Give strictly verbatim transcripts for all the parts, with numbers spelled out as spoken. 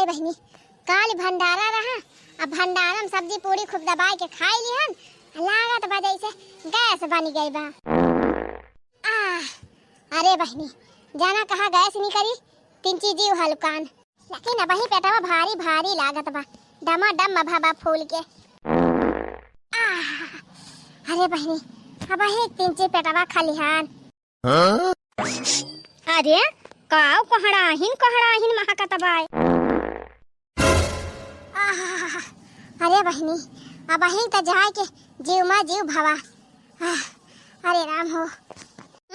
बहिनी, काल भंडारा रहा, अब भंडारा में सब्जी पूड़ी खूब दबाई के खाई लिहन, लागत बा जैसे गैस बनी गई बा। आह, अरे बहिनी, जाना कहाँ गैस निकरी, तिनची जीव हलकान। लेकिन अबही पेटवा भारी भारी लागत बा, डमा डम भवा फूल के। आह, अरे बहिनी, अबही तिनची पेटवा खलिहान। हाँ? अरे, काव कोहड़ाहिन, कोहड़ाहिन महकत बाय। आह, अरे बहिनी, अबही त जाए के जीव मा जीव भवा। आह, अरे राम हो।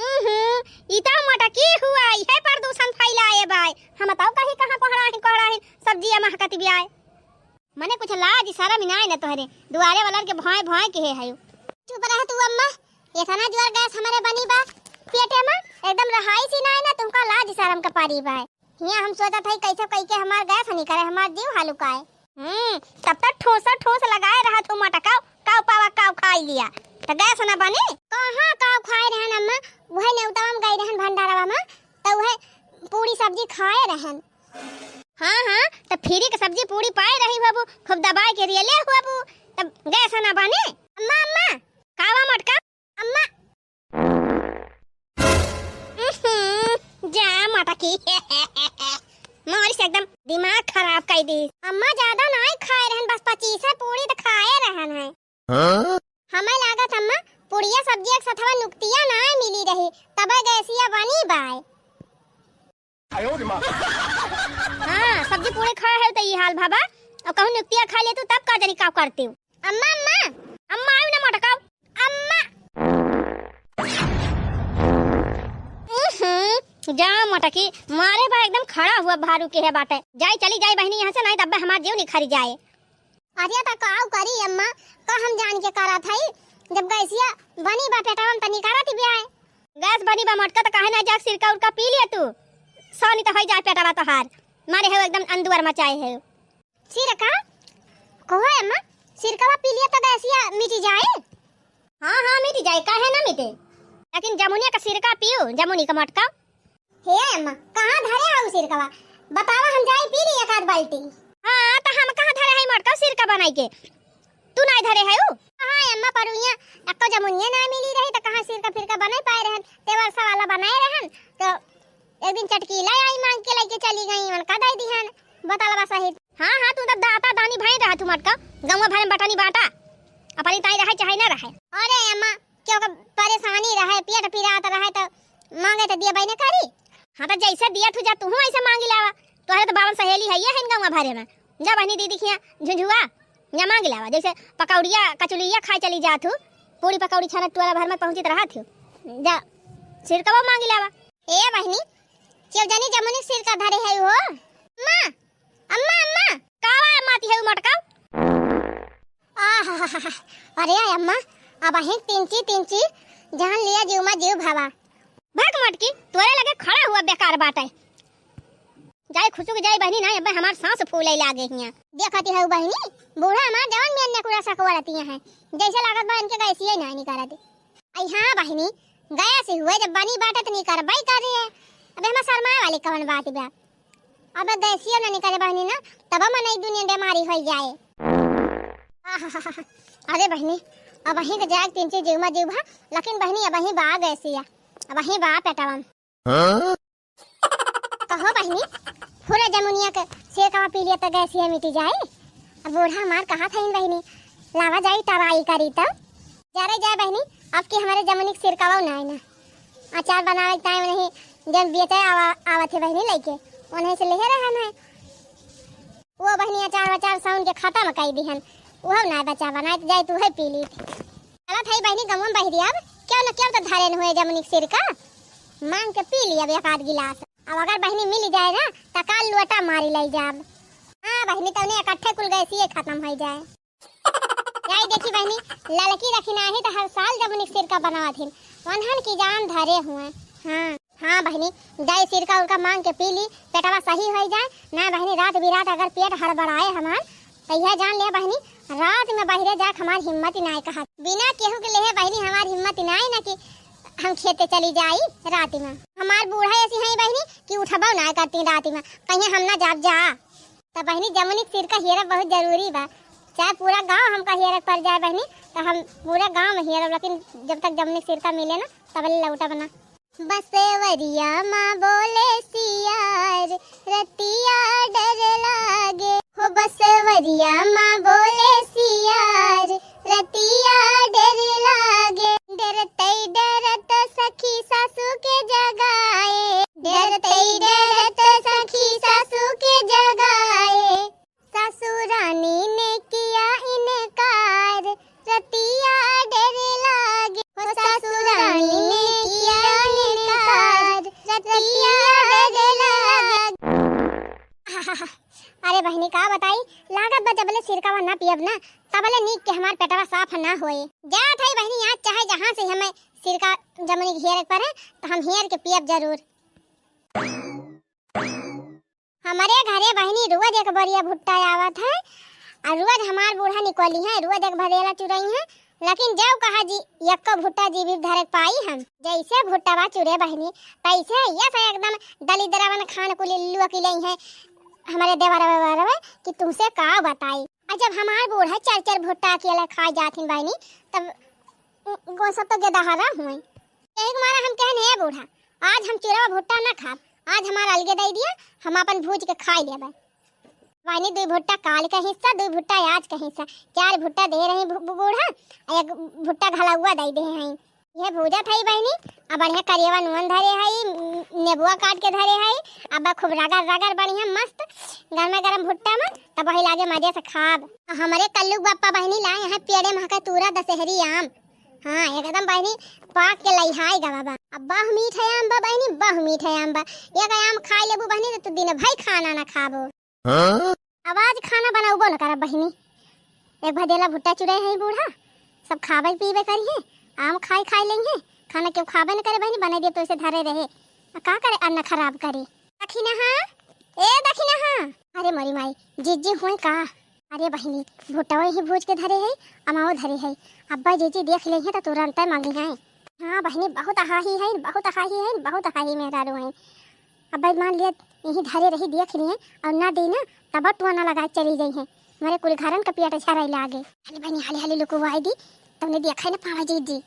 हम्म, ई त मटकी हुआ, इहे प्रदूषण फैलाए बाय। हम बताओ कहीं कहाँ कोहड़ाहिन, कोहड़ाहिन सब्जिया महकत बियाय। मने कुछ लाज सरम नाय न तोहरे, दुआरे वालन के भौंय भौंय के हे हयो। चुप रह तू अम्मा, एतना जोर गैस हमरे बनी बा पेटे मा, एकदम रहाई सी नाय न तुमका लाज सरम के पारी बा। हियाँ हम सोचत हई कैसे कई के हमार गैस निकरे, हमार जीव हलुकाए। हम्म, तब तक ठोसा ठोस लगाए रहा तू मटकाओ, काव पावा काव खाई लिया, त गैस न बने। कहाँ काव खाए रहन अम्मा, उहे नेउतवा में गई रहन भंडारवा में, त उहे पूड़ी सब्जी खाए रहन। हाँ, हाँ, त फ्री के सब्जी पूड़ी पाए रही होबू, खूब दबाए के रियले होबू, तब गैस ना बने। अम्मा, अम्मा, कावा मटका? अम्मा। उहुं, जा मटकी। मारी से एकदम दिमाग खराब कर दी। अम्मा ज्यादा नाय खाए रहन, बस पच्चीस पूड़ी त खाए रहन है। हाँ? हमें लागत अम्मा, पुड़िया सब्जी एक सथवा नुकतिया नाय मिली रही, तबे गैसिया बनी बाय। हाँ, सब्जी पूड़ी खाए है त ई हाल भवा, और कहूँ नुकतिया खा लेतू तब का जानी का करती। अम्मा, अम्मा। अम्मा, आयु ना मटकाओ। अम्मा। उहुं, जा मटकी, मारे बा एकदम खड़ा हुआ भारू के है बाटे। जाई, चली जाई बहिनी यहाँ से, नाहीं तब हमार जीव निखरी जाए। अरे त काउ करी अम्मा, का हम जान के करत हई, जब गैसिया बनी बा पेटवा में त निकारत ही बिया है। गैस बनी बा मटका त काहे ना जाके सिरका उरका पी लिया तू, सानी त होई जाए पेटवा तोहार, मारे है एकदम अंदुअर मचाए है। सिरका? कहो अम्मा, सिरकवा पी लिया त गैसिया मिटी जाए? हाँ, हाँ, मिटी जाए, काहे ना मिटे, लेकिन जमुनिया का सिरका पियो, जमुनी का मटका। हे अम्मा, कहाँ धरे हऊ सिरकवा? बतावा, हम जाई पी ली एक आध बाल्टी। हाँ, त हम कहाँ धरे हई मटका सिरका बनाई के? तू नाय धरे हऊ? हाँ अम्मा, परुइया एक्को जमुनिया ना मिली रही, त कहाँ सिरका फिरका बनाई पाए रहन? ते वर्षा वाला बनाए रहन, त एक दिन चटकीला आई मांग के लेके चली गई, उनका दे दिहन बोतलवा सहित। हाँ, हाँ, तू त दाता दानी भई रहा तू मटका, गौवा भरे में बटनी बाटा, अपनी ताई रहे चाहे ना रहे। अरे अम्मा, क्यों का परेशानी रहे, पेट पिरात रहे, त मांगे त दिया बहिने करी। हाँ, त जैसे दिया तू जा, तू ऐसे मांगी लावा। तोहरे त बावन सहेली है ये है गौवा भरे में। जा बहिनी दीदी खिया झुझुआ, जा मांगी लावा। जैसे पकौड़िया, कचुलिया खाए चली जा तू, पूड़ी पकौड़ी छानत टोला भर में पहुंचित रहा थी। जा, सिरकवा मांगी लावा। ए बहिनी, केव जानी जमुनी सिरका धरे है हो। माँ, अम्मा, अम्मा। का बा, माती है उ मटका? आहाहाहा। अरे अम्मा, अबहीं तिनची तिनची जान लिया जीव मा जीव भवा। भाग मटकी, तोरे लगे खड़ा हुआ बेकार बाटे। जाए खुसुक जाए बहिनी, ना अबे हमार सांस फूले लागे हिया। देखती है बहिनी, बूढ़ा हमार जवन में अन्य कुरा सकवा रहती हैं, जैसे लागत बा इनके गैसिये ना निकलत। आई हाँ बहिनी, गैस हुए जब बनी बाटे त निकरबई करे। अबे हमार शर्माए वाली कवन बात बा? अबे गैसियो ना निकरे बहिनी ना, तब मनई दुनिया बेमारी होई जाए। आहाहाहा। अरे बहिनी, अबहीं त जाए तिनची जीव मा जीव भा, लेकिन बहिनी अबहीं बा गैसिया, अबहीं बा पेटवा में। हाँ? कहो बहिनी, पूरा जमुनिया के सिरकवा पी लिया त गैसिया मिटी जाए। अब बूढ़ा हमार कहा था इन बहिनी, लावा जाई टराई करी तब। जा रे जा बहिनी, अब की हमरे जमुनी के सिरकवा ना है ना। अचार बनावे के टाइम नहीं, जब बेचे आवा-, आवत है बहिनी लइके, उन्हें से लेहे रहन है। वो बहिनी अचार वचार साउन के खत्म कई दिहन, उहो ना बचा बनाए त जाए तू है पी ली। चलत है बहिनी गमन बहिरी अब, क्यों न क्यों त धरेन हुए जमुनी के सिरका, मांग के पी ली अब एक आध गिलास। अब अगर बहिनी मिल जाए ना, त काल लोटा मारी लई जाब। हाँ बहिनी, तउने इकट्ठे कुल गैसिये खत्म होई जाए। जाई देखी बहिनी, ललकी रखी नाही त हर साल जमुनी के सिरका बनावत हिन, वनहन की जान धरे हुए। हाँ, हाँ बहिनी, जाई सिरका उरका मांग के पी ली, पेटवा सही होई जाए। ना बहिनी, रात बिरात अगर पेट हड़बड़ाए हमार, त यह जान ले बहिनी, रात में बहिरे जाक हमार हिम्मत ही नाय कहत। बिना केहू के लेहे बहिनी हमार हिम्मत ही नाय ना कि हम खेते चली जाई रात में। हमार बूढ़ा ऐसी हैं बहिनी कि उठबो नाय करती रात में, कहीं हम ना जाब जा। त बहिनी, जमुनी के सिरका हेरब बहुत जरूरी बा। चाहे पूरा गाँव हमका हेरे के पड़ जाए बहिनी, त हम पूरा गाँव में हेरब, लेकिन जब तक जमुनी के सिरका मिले ना, तब ले लौटब ना। बसवरिया माँ बोले सियार, रतिया डर लागे। हो बसवरिया माँ बोले सियार, रतिया डर लागे। डरतई डरत सखी सासू के जगाए, डरतई डरत सखी सासू के जगाए। सासू रानी ने किया इनकार, रतिया डर लागे। हो सासू रानी ने किया इनकार, रतिया डर लागे। अरे बहिनी, का बताई, लागत बा जबले सिरकावा ना पियब ना, तबले नीक के हमार पेटवा साफ ना होए। जात हई बहिनी, आज चाहे जहाँ से हमें सिरका जमुनी के हेरे के पड़े, त हम हेर के पियब जरूर। हमरे घरे बहिनी रोज एक बोरिया भुट्टा आवत है, और रोज हमार बूढ़ा निकोली है, रोज एक भदेला चुरई है, लेकिन जब कहा जी, यक्को भुट्टा जीभी धरे के पाई हम। जैसे भुट्टवा चुरे बहिनी, तैसे ये से एकदम दलिद्रवन खान कुली लुआ की लई है हमरे देवर वेवर कि तुमसे का बताई। और जब हमार बूढ़ा चार चार भुट्टा अकेले खाए जात हिन बहिनी, तब उ-, वो सब तो गेदहरा हुए। यही के मारे हम कहन, "हे बूढ़ा, आज हम चुरवा भुट्टा ना खाब, आज हमार अलगे दई दिया, हम अपन भूज के खाई लेबे।" बहिनी, दुई भुट्टा काल का हिस्सा, दुई भुट्टा आज का हिस्सा, चार भुट्टा दे रही बू-, बू-, बूढ़ा, आ एक भुट्टा घलौआ दई दे हैं। ये भूजत हई बहिनी, आ बढ़िया करियवा नून धरे हई, नेबुआ काट के धरे हई, अब खूब रगड़ रगड़ बढ़िया मस्त गरमे गरम भुट्टा में, तब वही लागे मजे से खाब। आ हमरे कल्लू बप्पा बहिनी लाए हैं पेड़े महका तूरा दशहरी आम। हाँ, एकदम बहिनी पाक के लइहाई गवा बा। अब बहु मीठ है आम बा बहिनी, बहु मीठ है आम बा। एक आम खाई लेबू बहिनी, तो तू दिन भई खाना ना खाबो। हाँ? अब आज खाना बनउबो न करब बहिनी। एक भदेला भुट्टा चुरे हैं बूढ़ा, सब खाबे पीबे करी हैं, आम खाई खाई लेंगे, खाना केहू खाबे न करे बहिनी, बनाई दिए तो ऐसे धरे रहे, आ का करे अन्न खराब करी। दखिनहा, ए दखिनहा, अरे मोरी माई, जिज्जी हुई का? अरे बहिनी, भुट्टवा ही भूज के धरे है, अमाओ धरे है, अब्बा जिज्जी देख ले हैं तो तुरंत मांगी हैं। हाँ बहिनी, बहुत अहाही है, बहुत अहाही है, बहुत अहाही मेहरारू है। अब भाई मान लिया, यही धरे रही, देख लिए और ना दी ना, तब टोना लगा चली गई है। हमारे कुल घरन का पेट झराई लागे। हाली बहिनी, हाली हाली लुकुवाई दी, तुमने देखा ही ना पावा जी जी।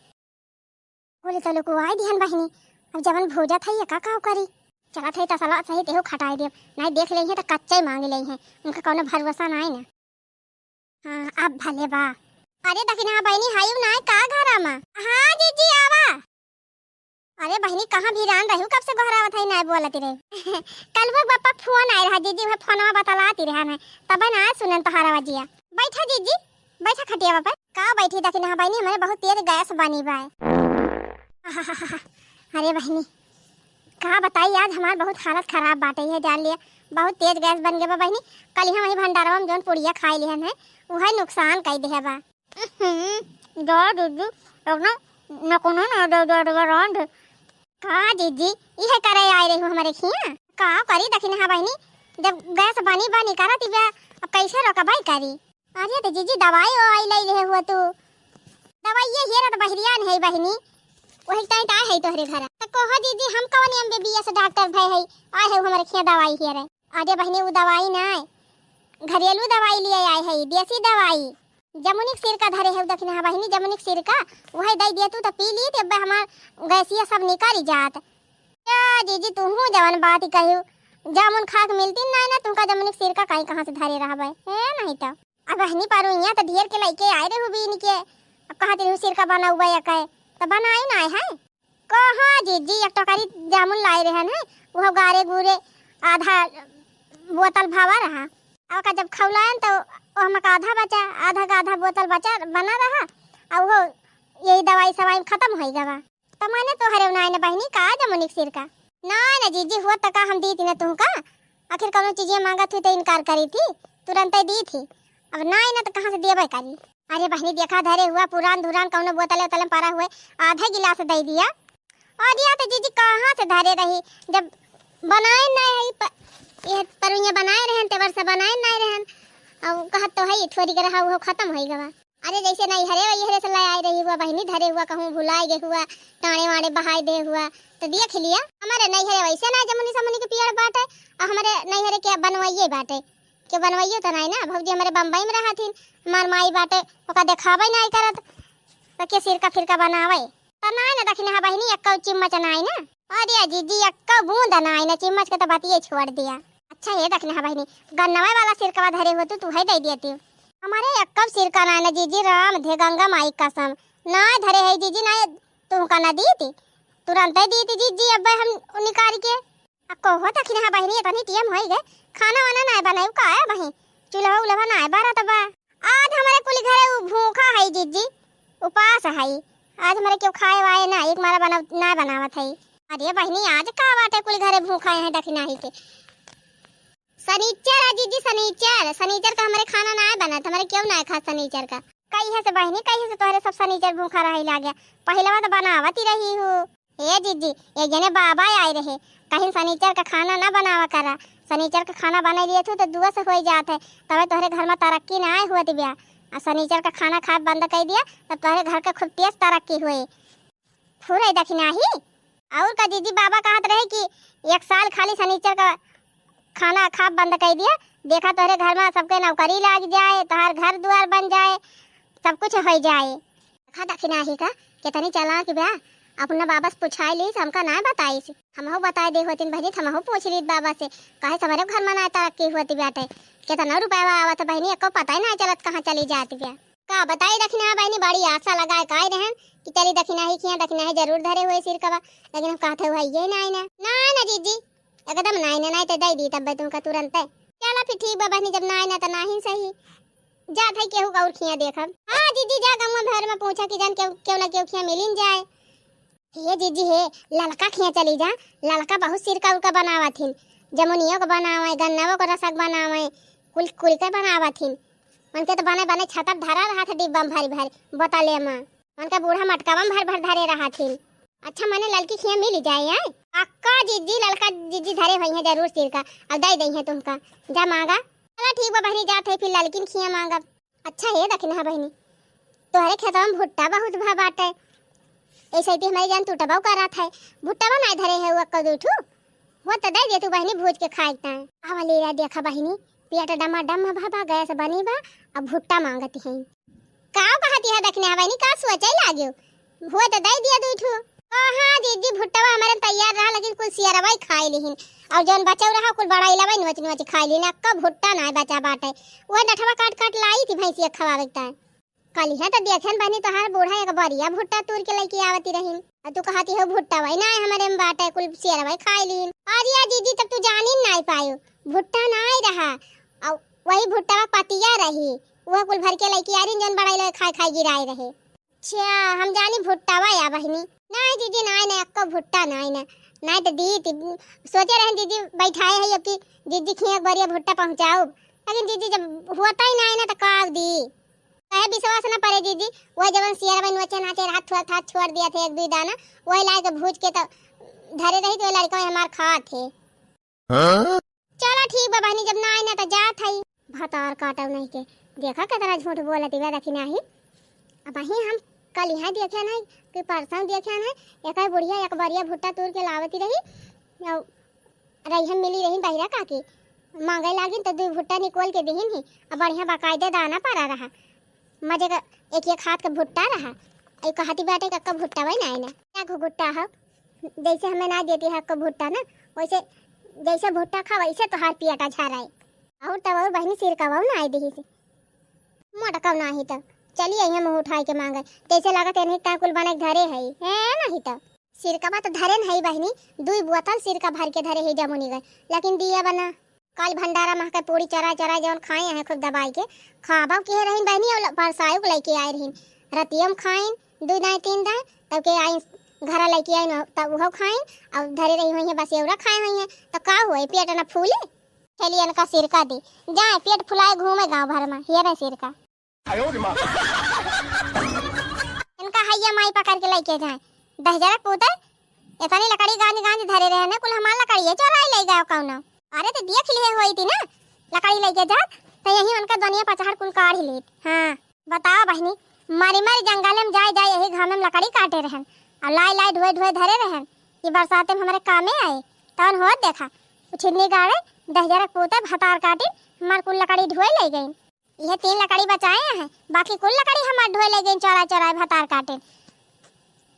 बोले तो लुकुवाई दिहन बहिनी, अब जवन भूजा था ये का काव करी। चला था तसला सही तेहू खटाई देब, नहीं देख ले हैं तो कच्चा ही मांग ले हैं, उनका कौनो भरोसा नहीं ना। हाँ, अब भले बा। अरे दखिनहा बहिनी, हायु नाय का घरा मा? हाँ जीजी, आवा। अरे बहिनी, कहाँ भिरान रहू, कब से गोहरावत है, नाय बोलत रहे। कल वो बप्पा फोन आए रहा जीजी, वह फोनवा बतलाती रहा है, तब ना सुनन तोहार आवाजिया। बैठा जीजी, बैठा खटिया पर। का बैठी दखिनहा बहिनी, हमारे बहुत तेज गैस बनी बा। अरे बहिनी, का बताई, आज हमार बहुत हालत खराब बाटे, ये जान लिया, बहुत तेज गैस बन गया बा बहिनी। कल हम वही भंडारवा में जौन पुड़िया खाई लिहन है, वह नुकसान कई दिया बा। हम्म, जा दीदी, एकदम नकुने ना दे दे दे रांध। का दीदी, इहे करे आए रही हमारे खिया? का करी दखिनहा बहिनी, जब गैस बनी बनी करत बा, अब कैसे रोकबाई करी? अरे तो जीजी, दवाई ववाई ले ले हुआ तू? दवाई ये हेरत बहरियान है बहिनी, वही टाइट आए है तोहरे घर। तो कहो जीजी, हम कौन एमबीबीएस डॉक्टर भय है, आए है हमारे खिया दवाई हेरे? अरे बहिनी, वो दवाई ना है, घरेलू दवाई लिए आए है, देसी दवाई। जमुनिक सिरका धरे है दखिनहा बहिनी, जमुनिक सिरका, वही दे दिया तू तो पी ली, तो अब हमार गैसिया सब निकल जात। या जीजी, तू हूँ जवन बात ही कही, जामुन खा के मिलती ना ना, तुमका जमुनिक सिरका कहीं कहाँ से धरे रहबे, है नहीं तो। अब बहिनी पारू, यहाँ तो ढेर के लइके आए रहू बीन के, अब कहत रहू सिरका बनाऊ बा या कहे, तो बनाई ना है। कहाँ जीजी, एक टोकरी जामुन लाए रहन है, वह गारे गुरे आधा बोतल भवा रहा। अब का जब खौलायन तो ओहमा का आधा बचा, आधा का आधा बोतल बचा बना रहा, और वो यही दवाई सवाई में खत्म हो गवा। त माने तोहरे नाय न बहिनी का जमुनिक सिरका? नाय न जीजी, हुआ त का हम दीत न तुहका? आखिर कौनो चीजिया मांगत हुई त इनकार करी थी, तुरंते दी थी। अब नाय न त कहाँ से देबे करी? अरे बहिनी देखा धरे हुआ पुरान धुरान कौनो बोतले उतले में परा हुए, आधे गिलास दे दिया। और दिया त जीजी कहाँ से धरे रही, जब बनाए नाय है प-, ये परुइया बनाए रहन, तेवर से बनाए नाय रहन। अब कहत तो है थोड़ी के रहा, वो खत्म हो गवा। अरे जैसे नैहरे वैहरे से ले आए रही हुआ बहिनी, धरे हुआ कहूँ भुलाए गए हुआ, टाणे वाणे बहाए दे हुआ, तो देख लिया। हमारे नैहरे वैसे ना जमुनी समुनी के पेड़ बाटे, और हमारे नैहरे के बनवाइए बाटे, के बनवइयो त नाई ना, भौजी हमरे बम्बई में रहत हिन, हमार माई बाटे, ओका देखावइ नाई करत, त के सिरका फिरका बनावइ? त नाई ना दखिनहा बहिनी, एक्कउ चिम्मच नाई ना। अरे जिज्जी, एक्कउ बूंद नाई ना, चिम्मच के त बतिये छोड़ दिया। अच्छा हे दखिनहा बहिनी, गन्नवे वाला सिरकवा धरे होतू, तू है दइ दियतिउ। हमरे एक्कउ सिरका नाई ना जिज्जी, राम धे गंगा माई कसम, नाई धरे है जिज्जी, नाई तुमका ना दीती, तुरंतइ दीती जिज्जी, अब्बे हम निकारि के। आ कहो दखिनहा बहिनी, एतनी टेम होइ गए, खाना वाना नाय बनायू का है बहिन? चूल्हा उल्हा नाय बरत बा। आज हमरे कुल घरे उ भूखा है जिज्जी, उपास है। आज हमरे केहू खाए वाए ना, एक मारा बना, नाय बनावत है। अरे बहिनी, आज का बाटे कुल घरे भूखा है दखिनही के? सनीचर है जिज्जी, सनीचर, सनीचर का हमरे खाना नाय बनत, हमरे केहू नाय खात सनीचर का। कहिए से बहिनी, कहिए से तोहरे सब सनीचर भूखा रहे लागे? पहिलवा तो बनावत ही रही हूँ। ए जिज्जी, एक जने बाबा आए रहे, कहिन सनीचर का खाना ना बनावा करा, सनीचर का खाना बनाइ लियत हू तो दुआ से होइ जात है, तबे तोहरे घर में तरक्की ना आए हुआ दिव्या। आ सनीचर का खाना खाए बंद कइ दिया, तब तोहरे घर का खूब तेज तरक्की हुए। फुरै दखिनही। और का जिज्जी, बाबा कहत रहे कि एक साल खाली सनीचर का खाना खाब बंद कइ दिया, देखा तोहरे घर में सबके नौकरी लाग जाए, तोहार घर दुआर बन जाए, सब कुछ होइ जाए। देखा दखिनही का, केतनी चालाक बा, अपना बाबा से पुछाइ लीस, हमका नाय बताइस। हमहू बताइ दे होतिन बहिनी, हमहू पूछ लीत बाबा से, काहे से हमरे घर में नाय तरक्की होती बाटे। केतना रुपया आवत बहिनी, एक्को पता ही नाय चलत कहाँ चली जात बा। का बताई दखिनहा बहिनी, बड़ी आसा लगाए काहे रहन कि चली दखिनही खिया, दखिनही जरूर धरे हुए सिरकवा, लेकिन हम कहत हुआ ये नाय ना। नाय ना जिज्जी, एकदम नाय ना, नाय तो दइ दी तब्बे तुमका तुरंते। चला फिर ठीक बा बहिनी, जब नाय ना तो नाहीं सही, जात है केहू का और खिया देखब। हाँ जिज्जी, जा गंवा भर में पूछा कि जान केहू, केहू ना केहू खिया मिलिन जाए। हे जिज्जी हे, ललका खिया चली जा, ललका बहुत सिरका उरका बनावत हिन, जमुनियो का बनावे, गन्नवो का रसक बनावे, कुल कुल के बनावत हिन। उनके तो बने बने छतप धरा रहत है डिब्बा में भरी भरी, बोतले में। उनका बूढ़ा मटकावा में भर भर धरे रहत हिन। अच्छा, मने ललकी खिया मिल जाए, हैं? पक्का जिज्जी, ललका जिज्जी धरे होइहैं जरूर सिरका, अब दइ दइहैं तुमका। जा मांगा। चला ठीक बा बहिनी, जात है फिर ललकिन खिया मांगब। अच्छा हे दखिनहा बहिनी, तोहरे खेतवा में भुट्टा बहुत भा बाटे, ऐसे तो हमारी जान टूटबो करत है, भुट्टवा नाय धरे है वो एक्को दुइ ठू, वो तो दइ दे तू बहिनी भूज के खाए के ताई। आवा ले ला, देखा बहिनी, पेट डमा डम भा बा, गैस बनी बा, अब भुट्टा मांगत है। का कहती है दखिनहा बहिनी, का सोचे लाग्यो? हुआ तो दइ दिया दुइ ठू। ओ हाँ जिज्जी, भुट्टवा हमारे में तैयार रहा, लेकिन कुल सियरवा ही खाए लिहिन, और जौन बचल रहा कुल बड़ाइलवा ही नोच नोच खाए लिहिन। एक्को भुट्टा नाय बचा बाटे, वह डठवा काट काट लाई थी भैंसिया खवावे के ताई। कलिहा तो देखेन बहिनी, तोहार बूढ़ा एक बरिया भुट्टा तूर के लइके आवती रहिन, और तू कहती हो भुट्टवा ही नाय हमारे में बाटे, कुल सियरवा ही खाए लिहिन। अरे जिज्जी, तब तू जानी नाय पायो, भुट्टा नाय रहा, और वही भुट्टवा पतिया रही, वह कुल भर के लइके आ रही, जौन बड़ाइलवा खाए खाए गिराए रहे। अच्छा, हम जानी भुट्टावा या बहिनी। नाय जिज्जी, नाय, नाय, एक्को भुट्टा नाय ना। नाय तो दी ती, सोचे रहन जिज्जी बैठाए है, अब की जिज्जी खिया एक बरिया भुट्टा पहुँचाउब। लेकिन जिज्जी जब होता ही नाय ना तो का दी? कहे विश्वास ना परे जिज्जी, वह जवन सियर में नोचे नाचे हाथ छोड़, हाथ छोड़ दिया थे एक दुई दाना, वही लाए के भूज के तो धरे रही तो लड़का हमार खात है। हाँ? चला ठीक बा बहिनी, जब ना आई ना त जात हई। भतार काटव नहीं के, देखा केतना झूठ बोलत बा, देखी नाही। अबहीं हम कलिहा देखे नाही कि परसों देखे नाही, एक बुढ़िया एक बरिया भुट्टा तूर के लावती रही, अउ रही हम मिली रही बहिरा काकी, मांगे लागिन त दुई भुट्टा निकोल के दिहिन ही, अब बढ़िया बकायदे दाना परा रहा। मजे का एक एक हाथ का भुट्टा रहा। ए कहती बाटे कि अक्का भुट्टा वही ना आईना। क्या घुघुट्टा हो? जैसे हमें ना देती है अक्का भुट्टा ना, वैसे जैसे भुट्टा खा वैसे तोहार पियटा झराए। और तब और बहिनी सिरका वहु ना आई दिही से। मोटका ना ही तब। चली आई हम उठाई के मांगे। जैसे लागत है नहीं का कुल बने के धरे है। है नहीं तब। सिरकवा तो धरेन हई बहिनी, दुई बोतल सिरका भर के धरे है जमुनी गए, लेकिन दिया बना। काल भंडारा महके पूड़ी चराय चराय जौन खाए हैं खूब दबाई के, खाबा किहे रहिन बहिनी, और परसायो के लइके आए रहिन। रतियो में खाइन, दुई दाएं तीन दाएं, तब के आइन घरा लइके आइन, तब उहो खाइन, और धरे रही हुई हैं बस एवरा खाए हुई हैं, तो का हुए, पेट न फूले? खेलियन का सिरका दी, जाए पेट फुलाए घूमे गाँव भर में, हियरे सिरका। इनका हैया माई पकड़ के लइके जाए। दहिजरा कूदे, एतनी लकड़ी गांज गांज धरे रहे ने, कुल हमार लकड़िए चोराई ले गयो कौनो। अरे तो देख लिए होई थी ना, लकड़ी लइके जात, तो यही उनका दुनिया पचहड़ कुल काढ़ लेत। हाँ, बताओ बहिनी, मरी मरी जंगल में जाए जाए यही घाम में लकड़ी काटे रहन, और लाई लाई ढोए ढोए धरे रहन, ये बरसाते में हमारे कामे आए, तौन होत देखा, छिन्नी गाड़े, दहिजरा के पूते भतार काटिन, हमार कुल लकड़ी ढोए लइ गइन। इहे तीन लकड़ी बचाए हैं, बाकी कुल लकड़ी हमार ढोए लइ गइन, चोराइ चोराइ भतार काटिन।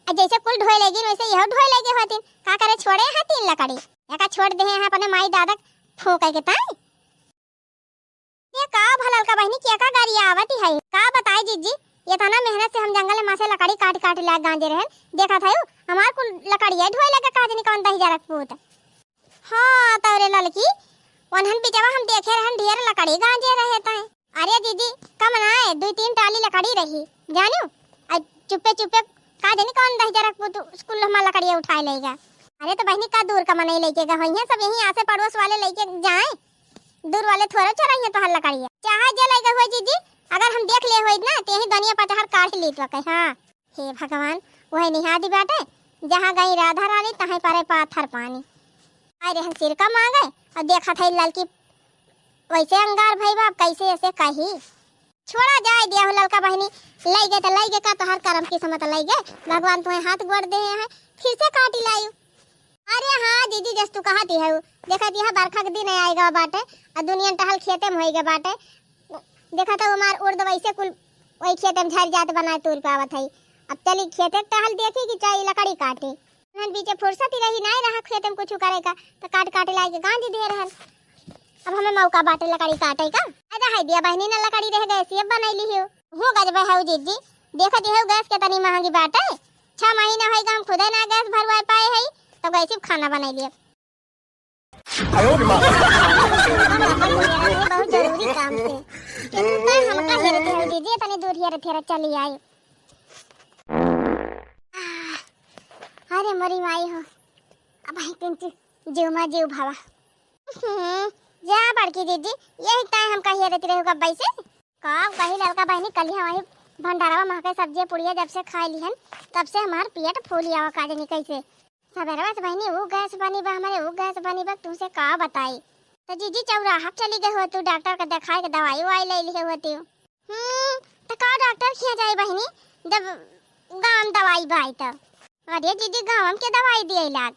आ जइसे कुल ढोए लइ गइन, वइसे इहो ढोए लइ गए होतिन। का करे, छोड़े हैं तीन लकड़ी, एका छोड़ देहे हैं अपने माई दादा के फूँके के ताई। ये का भलल का बहिनी, के का गाड़ी आवत ही है? का बताई जिज्जी, एतना मेहनत से हम जंगल में से लकड़ी काट काट लाग गांजे रहन, देखत है हमार कुल लकड़िया ढोए लगे का जनी कौन दहिजरा के पूत। हाँ तौरे ललकी, ओनहन बिचवा हम देखे रहन ढेर लकड़ी गांजे रहे तय। अरे जिज्जी, कम ना है, दुइ तीन टाली लकड़ी रही, जानियो। आ चुप्पे चुप्पे का जनी कौन दहिजरा के पूत कुल हमार लकड़िया उठाए लइगा। अरे तो बहिनी, का दूर का मनई लइके गा होइहैं, सब यहीं आसे पड़ोस वाले लइके जाए। दूर वाले थोड़े चोराइहैं तोहार लकड़िया। चाहे जे लइके होई जिज्जी, अगर हम देख ले होई ना, तेही दुनिया पचहर काढ़ ली तो कहे। हाँ, हे भगवान, वही निहादी बाटे, जहाँ गई राधा रानी, तहीं परे पाथर पानी। आए रहन सिरका मांगे, और देखत है ललकी वैसे अंगार भई बा, अब कैसे ऐसे कही। छोड़ा जाए दिया हो ललका बहिनी, लइगे तो लइगे, का तोहार करम किस्मत लइगे, भगवान तुम्हें हाथ गोड़ दे हैं, फिर से काटी लायू। अरे हाँ जिज्जी, जस तू कहत ही हऊ, देखत यह बरखा के दिन आइगा बाटे, आ दुनिया टहल खेते में होइगा बाटे। देखत हऊ हमार उर्द वैसे कुल वही खेते में झर जात बनाए तूर पावत है। अब चली खेते के टहल देखी कि चाहे लकड़ी काटी। उन्हन बीचे फुर्सत ही रही, नाहीं रहा खेते में कुछ करे का, तो काट काट लाए के गांधी दे रहन। अब हमें मौका बाटे लकड़ी काटे का। अरे हाय दिया बहिनी, ना लकड़ी रह गए, सेब बनैली हो। हूँ गजबे हऊ जिज्जी, देखत ही हऊ गैस के तनी महंगी बाटे, छह महीना होइगा हम खुदे ना गैस भरवाए पाए हई, तो गैस पे खाना बनाई लिए। बहुत जरूरी काम से। कितना हमका हेरत हेरत दीदी, इतनी दूर हेरत हेरत चली आई। अरे मोरी माई हो, अब आई किंतु जीव मा जीव भावा। हम्म, जा बड़की दीदी, यही टाइम हमका हेरत रहे हो गब्बई से। का कही ललका बहिनी, कल ही हमारी भंडारवा महके सब्जी पुड़िया जब से खाए लिहन, तब से हमार पेट फूल आवा का जानी कैसे। सबेरवा से बहिनी, ऊ गैस बनी बा हमरे, ऊ गैस बनी बा, तुमसे का बताई। तो जीजी चौराहा चली गए हो तू, डॉक्टर के देखाए के दवाई उवाई ले लिए हो तू। हम्म, तो का डॉक्टर खिया जाए बहिनी, जब गाँव में दवाई बाई तब। अरे जीजी, गाँव में के दवाई दिए लाग?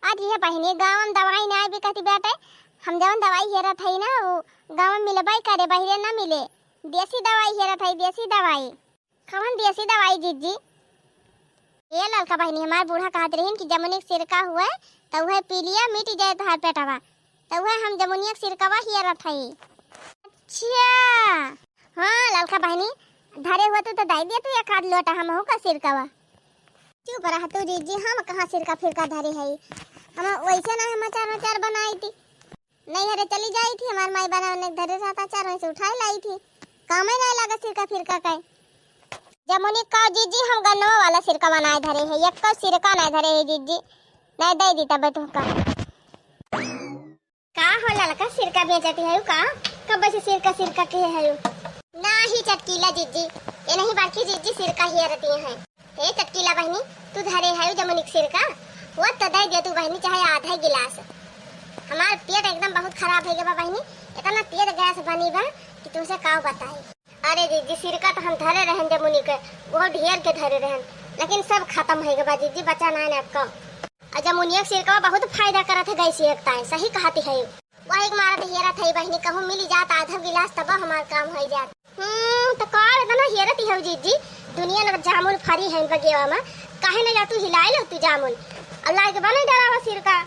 अरे ये बहिनी, गाँव में दवाई ना बिकती बाटे, हम जवन दवाई हेरत हई ना, वो गाँव में मिलबे करे, बहिरे ना मिले। देसी दवाई हेरत हई, देसी दवाई। कवन देसी दवाई जीजी? ए ललका बहिनी, हमार बूढ़ा कहत रहीन कि जमुनी के सिरका हुए, त उहे पी लिया, मिट जाए तोहार पेटवा। त उहे हम जमुनिया के सिरकवा हियरत हई। अच्छा। हाँ ललका बहिनी, धरे हुआ तू तो दे दिया तू एक आध लोटा हमहू का सिरकवा। चुप रह तू जीजी, हम कहाँ सिरका फिरका धरे हई? हम वैसे ना हम अचार वचार बनाई थी। नैहरे चली जाई थी, हमार माई बनावे ने धरे रहता, चारों से उठाए लाई थी। कामे नहीं लगा सिरका फिरका के। जमुनी का जीजी, हम गन्नवा वाला सिरका बनाए धरे है, एक्को सिरका नहीं धरे है जीजी। नहीं दे दी तबे तुमका। का हो ललका, सिरका बेचती है का? कब से सिरका सिरका के है? नाही चटकीला जीजी, ये नहीं बड़की जीजी सिरका हियरती हैं। हे चटकीला बहिनी, तू धरे है जमुनिक सिरका, वो तो दे दे तू बहिनी, चाहे आधा गिलास। हमार पेट एकदम बहुत खराब है बा बहिनी, इतना तेज गैस बनी बा कि तुमसे का बताई। अरे जीजी, सिरका तो हम धरे रहन जमुनी के, वो ढेर के धरे रहन, लेकिन सब खत्म हो गए बा जीजी, बचा ना ना को। और जमुनिया के सिरका बहुत फायदा करत है गैस एक ताई, सही कहती है। वही के मारत हेरत है बहिनी, कहूँ मिली जात आधा गिलास तब हमार काम हो जात। हम्म, तो का इतना हेरत ही हो जीजी? दुनिया न जामुन फरी है बगियावा में, काहे न जा तू हिलाए लो तू जामुन, अल्लाह के बने डरावा सिरका।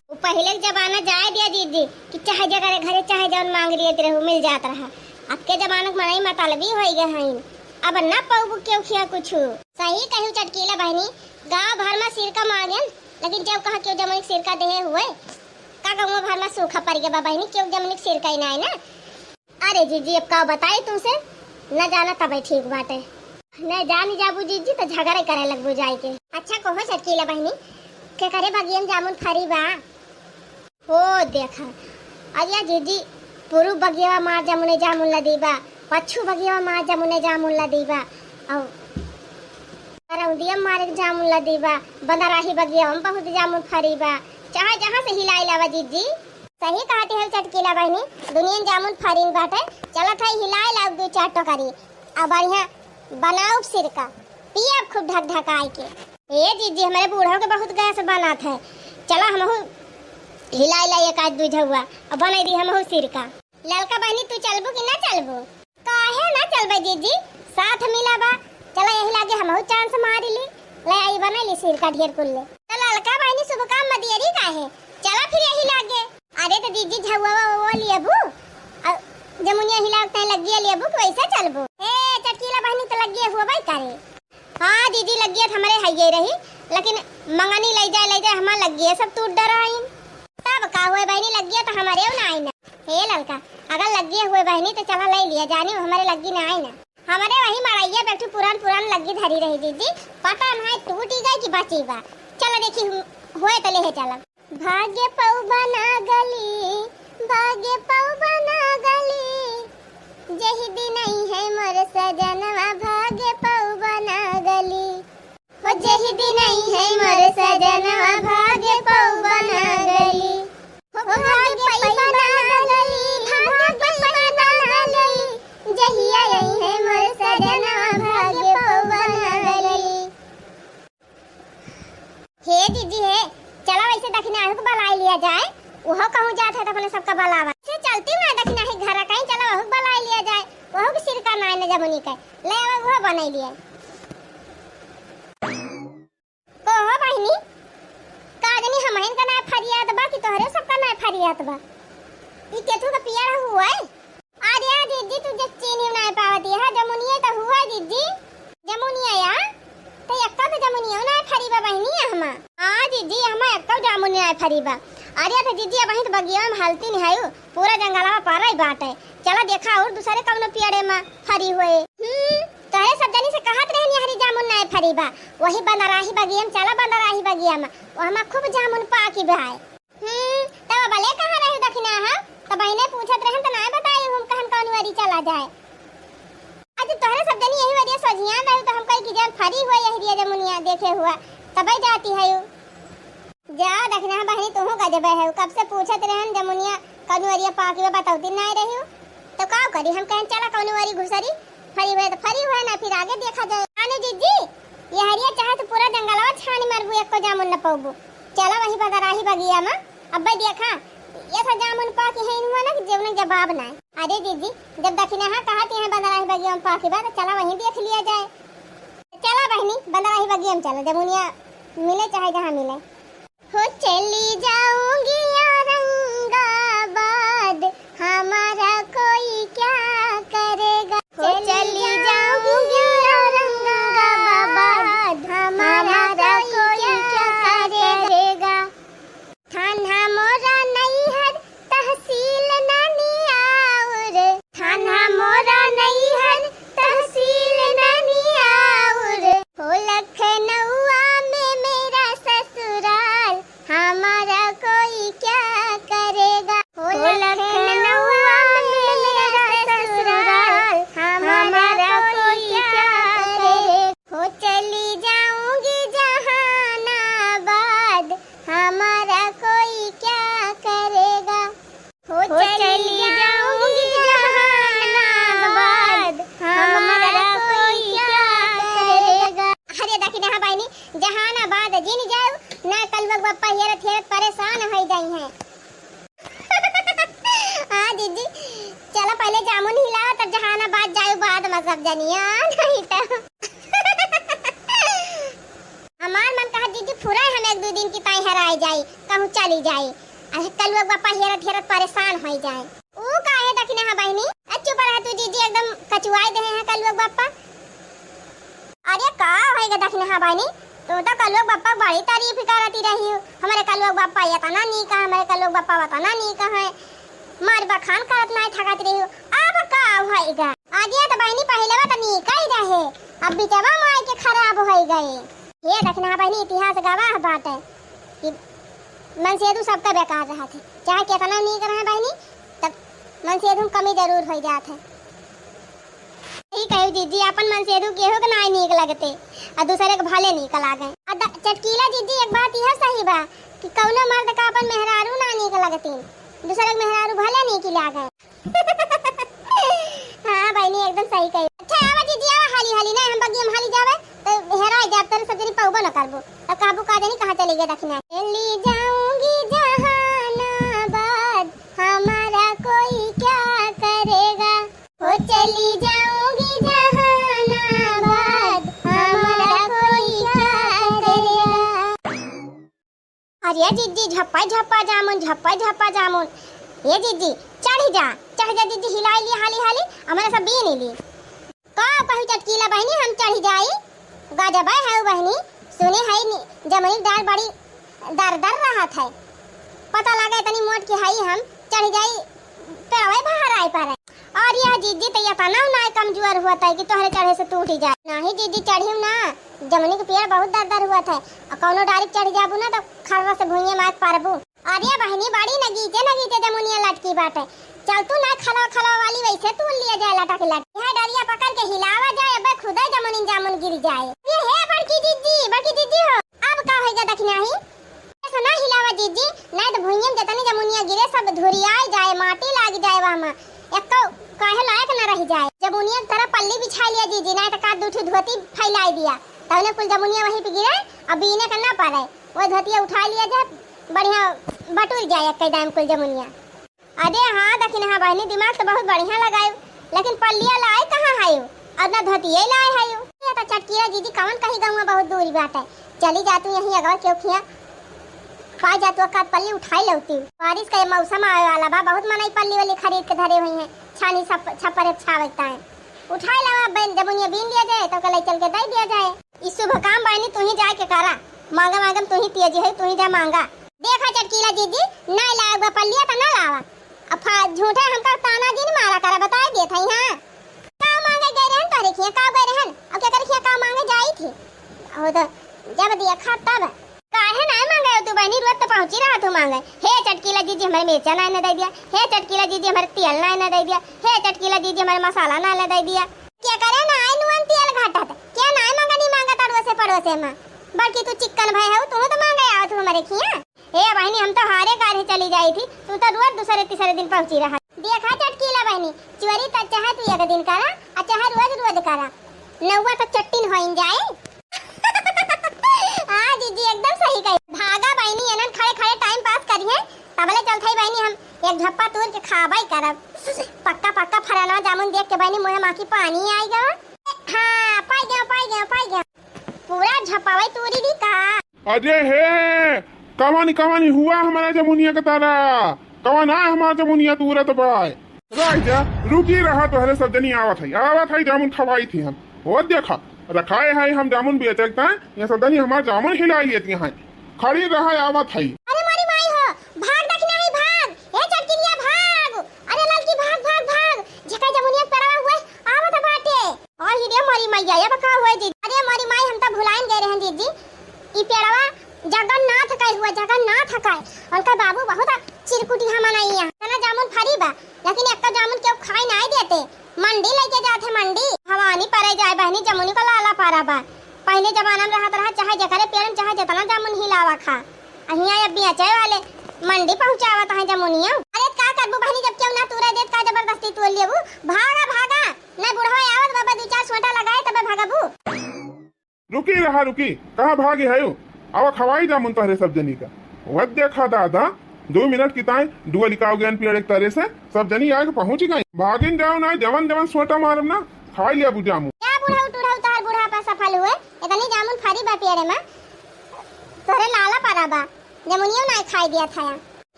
वो पहले के जमाना जाए दिया जीजी कि चाहे जगह घरे चाहे जौन मांग लिए रहू मिल जात रहा। अब के जमाना के मनई मतलबी हो गए हैं, अब ना पाऊ क्यों खिया कुछ। सही कहू चटकीला बहिनी, गाँव भर में सिरका मांगेन, लेकिन जब कहा क्यों जमुनिक सिरका देहे हुए, का गाँव भर में सूखा पड़ गया बा बहिनी, क्यों जमुनिक सिरका ही ना है ना। अरे जीजी, अब का बताई तुमसे, न जाना तबे ठीक बाटे। न जानी जाबू जीजी तो झगड़े करे लगबू जाए के। अच्छा कहो चटकीला बहिनी, के करे बगियन जामुन फरी बा? हो देखा, अरे जीजी, पूरब बगियावा मार जमुने जामुन लदी बा, पच्छू बगियावा मार जमुने जामुन लदी बा, और करौंदिया मारे जामुन लदी बा, बंदराही बगियावा में बहुत जामुन फरी बा, चाहे जहाँ से हिलाई लावा जीजी। सही कहती है चटकीला बहिनी, दुनिया में जामुन फरीन बाटे, चलत है हिलाई लाओ दू चार टोकरी, और बढ़िया बनाओ सिरका, पियब खूब ढक ढकाई के। ए जीजी, हमारे बूढ़ों के बहुत गैस बनात है, चला हमहू हिलाई लाई एक आध दुइ झउआ, अब बनाई दी हमहू सिरका। ललका बहिनी, तू चलबू कि ना चलबू? काहे ना चलबे जीजी, साथ मिला बा। चला यही लागे हमहू चांस मारी ली, ले आई बनाई ली सिरका ढेर कुल ले। तो ललका बहिनी, शुभ काम में देरी काहे? चला फिर यही लागे। अरे तो जीजी, झउआ वो लेबू, अ, जमुनिया हिला के लग्गिया लेबू कि वैसे चलबू? ए चटकीला बहिनी, तो लग्गिया हुआ भाई करे। हाँ दीदी, लग्गिया त हमरे हइये रही, लेकिन मंगनी लइ जाए, लइ जाए, हमार लग्गिया सब टूट डराइन। तब का हुए बहिनी, लग्गिया त हमरे ना आई ना। हे ललका, अगर लग्गिया हुए बहिनी त चला लइ लिया जानी, हमरे लग्गी ना आई ना। हमरे वही मड़इया पे एक ठो पुरान पुरान लग्गी धरी रही दीदी, पता नाहीं टूटी गई कि बची बा। चला देखी हुए त लेहे चला। भाग्य पउबा ना गली, भाग्य पउबा ना गली, जेहि दिन अइहैं मोर सजनवा, भाग्य पउबा ना गली। हो जेहि दिन अइहैं मोर सजनवा, भाग्य पउबा ना गली। हो भाग्य पइबा ना गली, भाग्य पइबा ना गली, जहिया अइहैं मोर सजनवा, भाग्य पउबा ना गली। हे जीजी हे, चला वैसे दखिनहा के बलाई लिया जाए, उहो कहूँ जात है त अपने सबका बलावा। से चलती हूँ ना दखिनहा के घर कहीं, चला वहू के बलाई लिया जाए, वहू के सिरका नाई न जमुनी के, ले आवा उहो बनाई लिया। कहो बहिनी, का जनी हमहिन का नाई फरियात बा कि तोहरे सबका नाई फरियात बा? ई केथू का पियर हुआ है? अरे जीजी, तू जे चीनी नाय पावत है, जमुनिया त हुआ जीजी। जमुनिया या? त एक्का त जमुनिया नाय फरी बा बहिनी हमा। हाँ जीजी, हमा एक्का जामुन नाय फरी बा। अरे त जीजी, अबहिं त बगिया में हलती निहायु, पूरा जंगलवा पारा ही बाटे। चला देखा और दूसरे कौनो पेड़े में फरी होए। हम्म, तोहरे सब जनी से कहत रहनी हरी जामुन नाय फरी बा। वही बंदराही बगिया में चला, बंदराही बगिया में। वहमा खूब जामुन पाकी बा है। हम्म, तब बले कहाँ रहे दखिनहा? तब बहिने पूछत रहन त नाय बताई, हम कहन कौन वरी चला जाए। आज तोहरे सब जनी यही वरिया सोझियान रहे त हम कही कि जान फरी हुए यही रिया जमुनिया देखे हुआ, तबे जाती है यू। जा दखिनहा बहिनी, तुहू गजबे है, कब से पूछत रहन जमुनिया कौन वरिया पाकी बा, बतौती नाय रही। तो का करी, हम कहन चला कौन वरी घुसरी, फरी हुए त फरी हुए, ना फिर आगे देखा जाए। आने जीजी, ये हरिया चाहे त पूरा जंगलवा छानी मारबू, एको जामुन न पौबू। चला वही बदराही बगिया में, अब्बे देखा, ये था जामुन पाकी है इनहुआ ना कि जेवने जवाब ना है। अरे जीजी, जब दखिनहा कहत है बदराही बगिया में पाकी बा, त चला वहीं देख लिया जाए। चला बहिनी, बदराही बगिया में चला, जमुनिया मिले चाहे जहाँ मिले। हो चली जाऊंगी औरंगाबाद, हमारा कोई क्या करेगा। हो चली जाऊंगी औरंगाबाद, हमारा कोई क्या करेगा। थाना मोरा नैहर, तहसील नानी आउर। थाना मोरा नैहर, तहसील नानी आउर। हो लखनऊआ में मेरा ससुराल, हमारा कोई क्या करेगा। हो लखनऊआ में मेरा ससुराल, हमारा कोई क्या करेगा। हो चली जाऊंगी जहानाबाद, हमारा कोई क्या करेगा। हो चली जाऊंगी जहानाबाद, हमारा कोई क्या करेगा। अरे दखिनहा बहिनी, जहानाबाद जिन जाऊ ना, कलुआ के बप्पा हेरत हेरत परेशान होइ जाई हैं। हाँ जीजी, चला पहले जामुन हिलावा, तब जहानाबाद जायु बाद में सब जनिया, नहीं तो। हमार मन कहा जीजी, फुराए हम एक दो दिन की ताई हराए जाई, कहूँ चली जाई। अरे कलुआ के बप्पा हेरत हेरत परेशान होइ जाए। ऊ काहे दखिनहा बहिनी? अ, चुप रह तू जीजी, एकदम कचुआई देहे हैं कलुआ के बप्पा। अरे का होइगा दखिनहा बहिनी, तू तो कलुआ के बप्पा के बड़ी तारीफ करती रही हो, हमरे कलुआ के बप्पा एतना नीक है, हमरे कलुआ के बप्पा ओतना नीक है, मार बखान करत नाई थकत रही हो। अब का होइगा? अरे तो बहिनी पहिले बा तो नीक ही रहे, अब बिचवा में आइके खराब होइ गए। हे दखिनहा बहिनी, इतिहास गवाह बाटे कि मनसेधू सबका बेकार रहत है, चाहे केतना नीक रहे बहिनी, तब मनसेधू में कमी जरूर होइ जात है। सही कहे जीजी, आपन मनसेधू केहू के नाई नीक लगते, आ दूसरे के भले नीक लागे। आ द-, चटकीला जीजी, एक बात यह सही बा कि कौनो मर्द का आपन मेहरारू ना नीक लगतीन, दूसरे के मेहरारू भले नीक लागे। हाँ बहिनी, एकदम सही कही। अच्छा आवा जीजी, आवा हाली हाली, ना हम बगिया में हाली जावे तो हेराई जाब, तोरे सब जनी पउबो न करबो। तो कहबू का जनी कहाँ चली गई दखिनहा। ले जाऊंगी जहाना झप्पा झप्पा जामुन, झप्पा झप्पा जामुन। ए जीजी, चढ़ी जा, चढ़ी जा जीजी, हिलाई ली हाली हाली, हमरे सब बीन ली। का कही चटकीला बहिनी, हम चढ़ी जाई? गजबै है बहिनी, सुने है नि-, जमुनी डार बड़ी दर दर रहत है। पता लागे इतनी मोट की हई, हम चढ़ी जाई, पेड़वे बहार आए पर। और यह जीजी तो इतना ना कमजोर हुआ था कि तोहरे चढ़े से टूट ही जाए। नहीं जीजी, चढ़ी ना, जमुनी के पेड़ बहुत दर दर हुआ था। और कौनो डारी चढ़ जाबू ना तो खर्रा से भुइये मार परबू। अरे बहिनी, बड़ी नगीचे नगीचे जमुनिया लटकी बाटे। चल तू ना खलवा खलवा वाली वैसे तूल लिया जाए लटक लटक। यह डरिया पकड़ के हिलावा जाए, अबे खुदे जमुनिन जामुन गिर जाए। ये हे बड़की जीजी, बड़की जीजी हो, अब का होइगा दखिनाही? ऐसा ना हिलावा जीजी, नहीं तो भुइयम जतनी जमुनिया गिरे सब धुरियाए जाए, माटी लाग जाए वह में। एक तो काहे लायक न रह जाए। जमुनिया की तरह पल्ली बिछा लिया जीजी, नहीं तो का दू ठो धोती फैलाई दिया, तौने कुल जमुनिया वहीं पे गिरे, अब बीने का ना पड़े। वो धोतिया उठा लिया जाए, बढ़िया बटुर जाए एक दाम कुल जमुनिया। अरे हाँ दखिनहा बहिनी, दिमाग तो बहुत बढ़िया लगायु, लेकिन पल्लिया लाए कहाँ हयु? और ना धोतिये लाए हयु। ये तो चटकीला जीजी कवन कही गौवा बहुत दूरी बाटे, चली जा तू यहीं अगवा केहू खिया पा जा तू, एक आध पल्ली उठाई लौती। बारिश का ये मौसम आवे वाला बा, बहुत मनई पल्ली वल्ली खरीद के धरे हुई हैं, छानी छप-, छप्पर छावे ताए। उठाई लावा, बन-, जमुनिया बीन लिया जाए, तो के ले चल के दे दिया जाए। ई शुभ काम बहिनी तू ही जाए के करा, मांगा मांगम तू ही तेजी है, तू ही जा मांगा। देखा चटकीला जीजी, ना लावा पल्लिया तो ना लावा। अब फा-, झूठे हमका ताना जिन मारा करा, बताए देत हई, हाँ। का मांगे गए रहन तोहरे खिया, का गए रहन? अब केकर खिया का मांगे जाई थी? वो तो जब देखा तब। काहे ना मांगे तू बहिनी, रोज तो पहुंची रहा तू मांगे। हे चटकीला जीजी, हमारे मिर्चा ना न दे दिया, हे चटकीला जीजी, हमारे तेल ना न दे दिया, हे चटकीला जीजी, हमारे मसाला ना न दे दिया। के करे ना आए नुअन तेल घटत, के ना आए मंगनी मांगत अड़ोसे पड़ोसे में, बल्कि तू चिक्कन भय हऊ, तू तो मांगे आवत हऊ हमरे खिया। हे बहिनी, हम तो हारे गाड़ी चली जाई थी, तू तो रोज दूसरे तीसरे दिन पहुंची रहा। देखा चटकीला बहिनी, चोरी तो चाहे तू एक दिन करा, आ चाहे रोज रोज करा, नौवा तो चट्टिन होइन जाए। हाँ जीजी, एकदम सही कही। भागा बहिनी, एनन खड़े खड़े टाइम पास करिहे, तबले चलत हई बहिनी, हम एक झप्पा तूर के खाबई करब। पक्का पक्का फरनवा जामुन देख के बहिनी मुँह में आँखी पानी आई गवा। हाँ, पाई गया, पाई गया, पाई गया। पूरा झप्पावई तूरी दी का? अरे हे, कवानी कवानी हुआ हमारा जमुनिया के तारा, कवान आ हमारा जमुनिया तूरत बाय। राजा, रुकी रहा, तोहरे सब जनी आवत है, आवत है, जामुन खवाई थी हम। वो देखा, रखाए है हम जामुन बेचे के ताय, ये सब जनी हमार जामुन हिलाई लेती हैं। खड़ी रहा, आवत है। अरे मोरी माई हो, भाग दखिनाही भाग, ए चटकिनिया भाग, अरे ललकी भाग, भाग, भाग, झका जमुनिया पेड़वा हुए, आवत बाटे। अहि रे मोरी मइया, अब का हुए जी? अरे मोरी माई, हम त भुलाइन गए रहन जीजी। ई पेड़वा जगन्नाथ का हुआ, जगन्नाथ का। उनका बाबू बहुत चिरकुटिया मनइया। तना जामुन फरी बा, लेकिन एक्का जामुन केहू खाई नाई देते। मंडी लेके जाते मंडी। भवानी परे जाए बहनी, जमुनी का लाला पारा बा। पहले जमाना में रहत रहा, चाहे जेकरे पेड़ में चाहे जितना जामुन हिलावा खा। अहिया अब बेचे वाले मंडी पहुँचावत हैं जमुनिया। अरे का करबू बहनी, जब केहू ना तूरे देत का जबरदस्ती तूर लेबू? भागा, भागा। नहीं बुढ़वा आवत बाबा, दू चार सोटा लगाए तबे भगबू। रुकी रहा, रुकी, कहाँ भागी है? आवा खवाई जामुन तोहरे सब जनी का। वह देखा दादा, दो मिनट की ताई डुआ लिकाओ गयन पेड़ एक तरे से, सब जनी आके पहुँच गई। भागिन जाओ ना, जवन जवन सोटा मारब ना, खाई लेबू जामुन। क्या बुढ़ऊ टुढ़ऊ तोहर बुढ़ापा सफल हुए, इतनी जामुन फरी बा पेड़े में, तोहरे लाला परा बा। जमुनियो नाई खाई दिया था।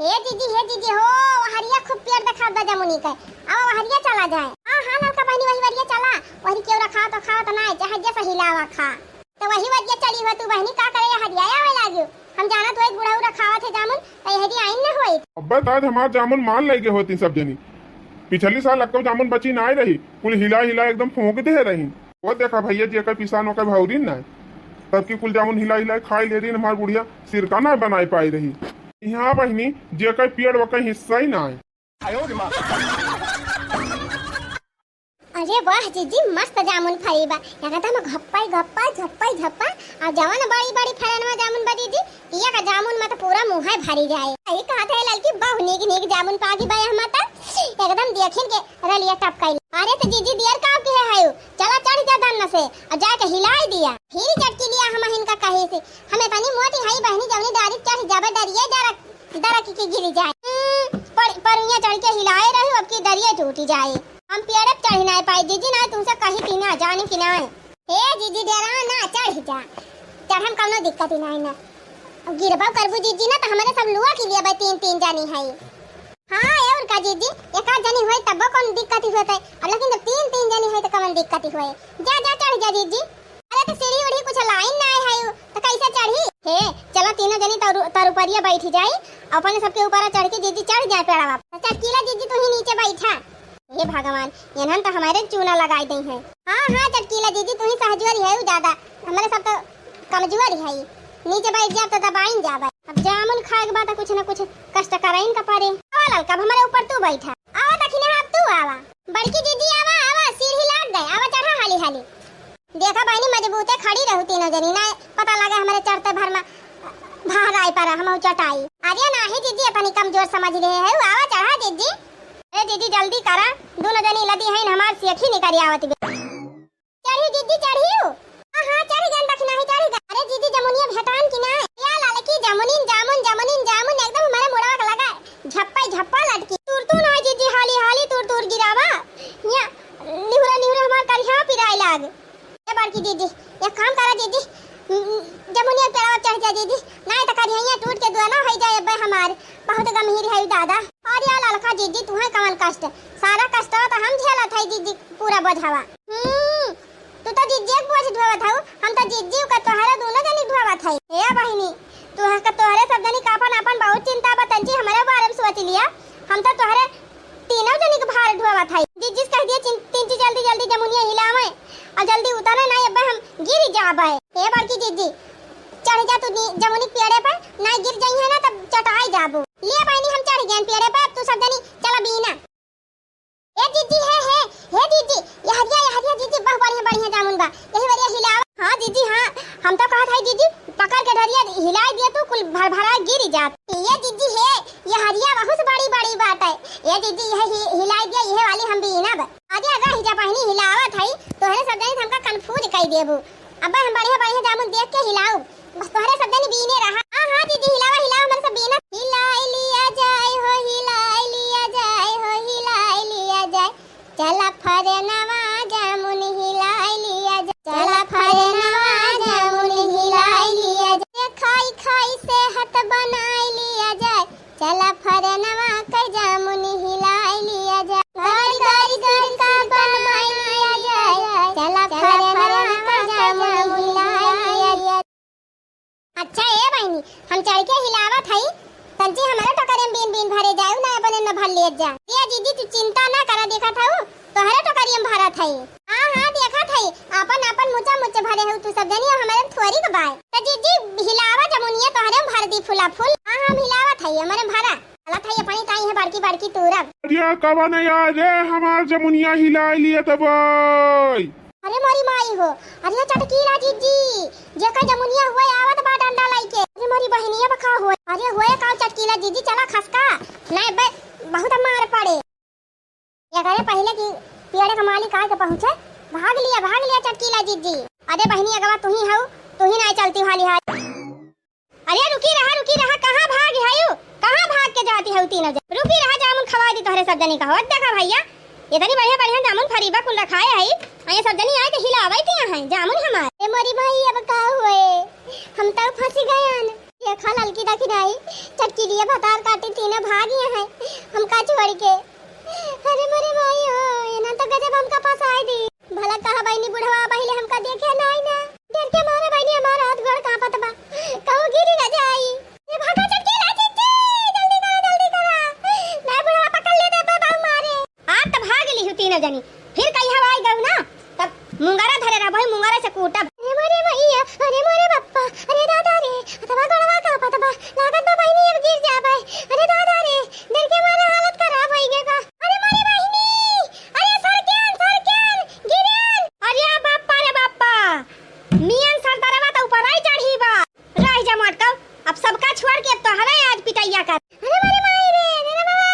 हे जीजी, हे जीजी हो, वहरिया खूब पेड़ देखात बा जमुनी के। अब वहरिया चला जाए। हाँ, हाँ, ललका बहनी, वही वहरिया चला। वहरी केहू रखा तो खावत नाई, चाहे जैसे हिलावा खा। तो वही वहरिया चली हो तू बहनी, का करे हरिया आवे लागियो। हम जानत होई बुढ़ऊ रखावत है जामुन, तो यहरी आइन न होई। अब्बा, आज हमार जामुन मार लगे होती सब जनी। पिछली साल अक्को जामुन बची नाई रही, कुल हिला हिला एकदम फूंक दे रही। वो देखा भैया जी, एकर पिसान ओकर भौरी ना है। तब की कुल जामुन हिला हिला खाई ले रही, हमार बुढ़िया सिरका ना बनाए पाई रही। यहाँ बहिनी, जेकर पेड़ ओकर हिस्सा ही ना है। अरे वाह जीजी, मस्त जामुन फरी बा, एकदम घप्पा ही घप्पा, झप्पा ही झप्पा। और जवन बड़ी बड़ी फरनवा जामुन बा जीजी, पिया का जामुन में तो पूरा मुँह भरी जाए। सही कहत है ललकी, बहु नीक नीक जामुन पागी बा हम त। एकदम देखिन के रलिया टपकाई। अरे तो जीजी दियर का के है हयू? चला चढ़ जा धन से और जाके हिलाई दिया। फिर चटकी लिया हम हिनका कहे से। हम इतनी मोटी हई बहनी जवनी डारी चढ़ जाबे डरिए डरक, डरक के गिर जाए। हम्म, पर, परुइया चढ़ के हिलाए रही, अब की डरिए टूट जाए। हम पेड़े पे चढ़ ना पाई जीजी, ना तुमसे कही थी ना, जानी कि ना। हे जीजी डेरा ना, चढ़ जा। चढ़म कौनो दिक्कत ही नहीं ना। अब गिरबो करबू जीजी ना, तो हमरे सब लुआ के लिए बा, तीन तीन जनी है। हाँ, और का जीजी, एक आध जनी होई तबो कौन दिक्कत ही होते, अब लेकिन जब तीन तीन जनी है तो कौन दिक्कत ही होए। जा जा चढ़ जा जीजी। अरे तो सीढ़ी उढ़ी कुछ लाइन ना है, तो कैसे चढ़ी? हे, चला तीनों जनी तर, तर ऊपरिया बैठ जाई, अपने सबके ऊपर चढ़ के जीजी चढ़ जाए पेड़वा। तो चटकीला जीजी तू ही नीचे बैठा। हे भगवान, इन्हन तो हमारे चूना लगाई दे हैं। हाँ हाँ चटकीला जीजी, तू ही सहजुअर है ज्यादा, हमारे सब तो कमजुअर है। नीचे बैठ जाब तो दबाइन जाब। अब जामुन खाए के बाद कुछ न कुछ कष्ट कराइन का पड़े। आवा ललका, अब हमारे ऊपर तू बैठा। आवा दखिना, अब तू आवा। बड़की जीजी आवा, आवा, सीढ़ी लाग गए, आवा चढ़ा हाली हाली। देखा बहिनी, मजबूते खड़ी रहू तीनों जनी, ना पता लगे हमारे चढ़ते भर में भार आई पर हम चटाई। अरे नाही जीजी, अपनी कमजोर समझ रहे है, आवा चढ़ा जीजी। ए जीजी जल्दी करा, दोनों जनी लदी हैं हमार सेखी निकरी आवत बे। चढ़ी जीजी चढ़ी। हाँ हाँ चढ़ गन दखिना ही चढ़ गन। अरे जीजी जमुनिया भेटान की ना? या ललकी जमुनिन जामुन जमुनिन जामुन एकदम हमारे मुड़वा के लगा झप्पा ही झप्पा लटकी। तुर तू ना जीजी हाली हाली तुर तुर गिरावा। या निहुरा निहुरा हमार करिहा पिराए लाग। ए बड़की जीजी, एक काम करा जीजी, उम, जमुनिया के पेड़वा चढ़ जा जीजी, नाहीं तो करिहैया टूट के दुआना होइ जाए अब्बे हमार, बहुत गंभीर है दादा। अरे या ललका जीजी, तुहे कवन कष्ट, सारा कष्टवा तो हम झेलत है जीजी, पूरा बोझवा। हम्म, तू तो जीजी के बोझ ढोवत हऊ, हम तो जीजी का तोहरा दोनों जनी ढोवत है। हे बहिनी, तुहा का तोहरे सब जनी का अपन अपन बहुत चिंता बा, तंची हमारे बारे में सोच लिया, हम तो तोहरे तीनों जनी के भार ढोवत है। जीजी से कह दिया चिं-, तिंची जल्दी जल्दी जमुनिया हिलावे और जल्दी उतारे, नाहीं अब्बे हम गिर जाबे। हे बड़की जीजी, चढ़ जा तू नी-, जमुनी के पेड़े पर, नाहीं गिर जाइहे ना तब चटाई जाबू। ले बहिनी हम चढ़ गए पेड़े पर, अब तू सब जनी चला बीना। ए जीजी हे हे, हे जीजी, यहरिया यहरिया जीजी, बहुत बढ़िया बढ़िया जामुन बा, यही बढ़िया हिलावा। हाँ जीजी हाँ, हम तो कहत है जीजी पकड़ के डरिया हिलाई दिया तू कुल भर भरा गिर जात। ये जीजी हे, यहरिया बहुत बड़ी बड़ी बात है। ये जीजी यह हि-, हिलाई दिया, यह वाली हम बीनब। अरे रह जा बहिनी हिलावत है, तोहरे सब जनी हमका confuse कई देबू। अब्बे हम बढ़िया बढ़िया जामुन देख के हिलाऊ, बस तोहरे सब जनी बीने रहा। हाँ हाँ जीजी हिलावा हिलावा हमरे सब बीना। हिलाई लिया जाए हो हिलाई लिया जाए हो हिलाई लिया जाए। चला फरनवा जामुन हिलाई लिया जाए। चला फरनवा जामुन हिलाई लिया जाए। खाई खाई सेहत बनाई लिया जाए। चला फरनवा के जामुन हिलाई लिया जाए। गारी गारी गारी का बनाई लिया जाए। चला फरनवा के जामुन हिलाई लिया जाए। अच्छा ए बहिनी, हम चढ़ के हिलावत हई, तंची हमारे टोकरे में बीन बीन भरे जाए, ना अपने न भर लिए जा। ए जीजी तू चिंता ना करा, देखत हऊ तोहरे टोकरी में भरत हई। हाँ हाँ देखत हई, अपन अपन मुचा मुच भरे हऊ तू सब जनी, हमारे में थोरी के बाय। त जीजी हिलावा जमुनिया तोहरे में भर दी फुला फुल। हाँ हाँ हम हिलावत हई, हमारे में भरा। चलत हई अपनी ताई है बड़की बड़की तूरब। अरे कवन यार रे, हमार जमुनिया हिला लिए तबई। अरे मोरी माई हो, अरे चटकीला जीजी, जेका जमुनिया हुए आवत बा डंडा लइके। अरे मोरी बहिनिया बा का हुए? अरे हुए का चटकीला जीजी, चला खसका, नहीं बे बहुत मार पड़े। एकरे पहिले कि पेड़े का मालिक आके पहुँचे, भाग लिया, भाग लिया चटकीला जीजी। अरे बहिनी अगवा तू ही हऊ, तू ही नहीं चलती हाली हाल। अरे रुकी रहा, रुकी रहा, कहाँ भाग हयू? कहाँ भाग के जाती हऊ तीनों जन? रुकी रहा, जामुन खवा दी तोहरे सब जनी का। होत देखा भैया, इतनी बढ़िया बढ़िया जामुन फरीबा कुल रखाए है, आ ये सब जनी आए के हिलावे दिया है जामुन हमार। ए मोरी माई, अब का हुए? हम तो फंसी गयन। देखा ललकी दखिनाई, चटकीलिया भतार काटी तीनों भाग गए हैं हमका छोड़ के। अरे मोरे माई हो, ये ना तो गजब हमका फंसाए दी। भला कहा बहिनी बुढ़वा पहिले हमका देखे नाई ना। डर के मारे बहिनी हमार हाथ गोड़ कांपत बा। कहूँ गिरी ना जाई। ये भागा चटकीला जीजी, जल्दी करा, जल्दी करा। ना बुढ़वा पकड़ ले दे बाबा मारे। आप तो भाग ली हो तीनों जनी। फिर कहीं हवा आई गऊ ना, तब मुंगरा धरे रहा, वही मुंगरा से कूटब। अरे मोरे भैया, अरे मोरे बप्पा, अरे दादा रे, अथवा गोड़वा कांपत बा। लागत बा बहिनी अब गिर जाबे। अरे दादा रे, डर के मारे हालत खराब होई गए बा। अरे मोरे बहिनी, अरे सरकेन, सरकेन, गिरेन। अरे बाप्पा रे बाप्पा, मियन सरदारवा तो ऊपर आई चढ़ी बा। रह जा मटकऊ, अब सबका छोड़ के अब तोहरे आज पिटैया कर। अरे मोरे माई रे, अरे बाबा,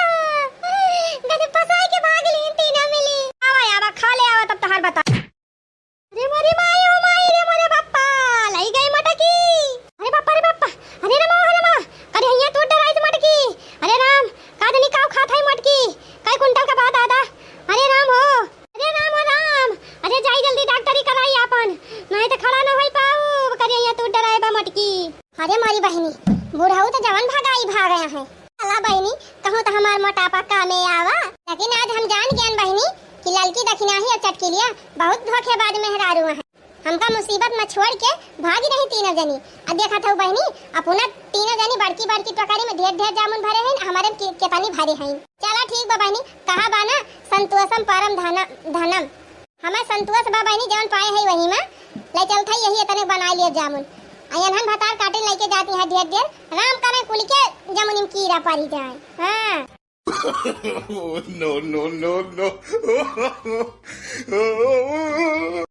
गजब फंसाई के भाग ली तीनों मिली। आवा, आवा, खा ले, आवा, तब तोहार बता। अरे मोरे माई, ओ माई बुढ़ऊ तो जवन भगाई भागे हैं। अला बहिनी, कहूँ तो हमार मोटापा कामे आवा, लेकिन आज हम जान गयन बहिनी कि ललकी दखिनाही और चटकिलिया बहुत धोखेबाज मेहरारू हैं। हमका मुसीबत में छोड़ के भागी रही तीनों जनी। अब देखत हऊ बहिनी, अपना तीनों जनी बड़की बड़की टोकरी में ढेर ढेर जामुन भरे हैं, हमारे में के-, केतनी भरे हैं। चला ठीक बा बहिनी, कहा बा ना, संतोषम परम धन-, धनम। हमें संतोष बा बहिनी, जवन पाए है वही में ले चलत है, यही इतने बनाए लिए जामुन। आ एनहन भतार काटे लेके जाती है ढेर ढेर, राम करे कुल के जमुनी में कीड़ा पड़ी जाए। हाँ। Oh, no, no, no, no।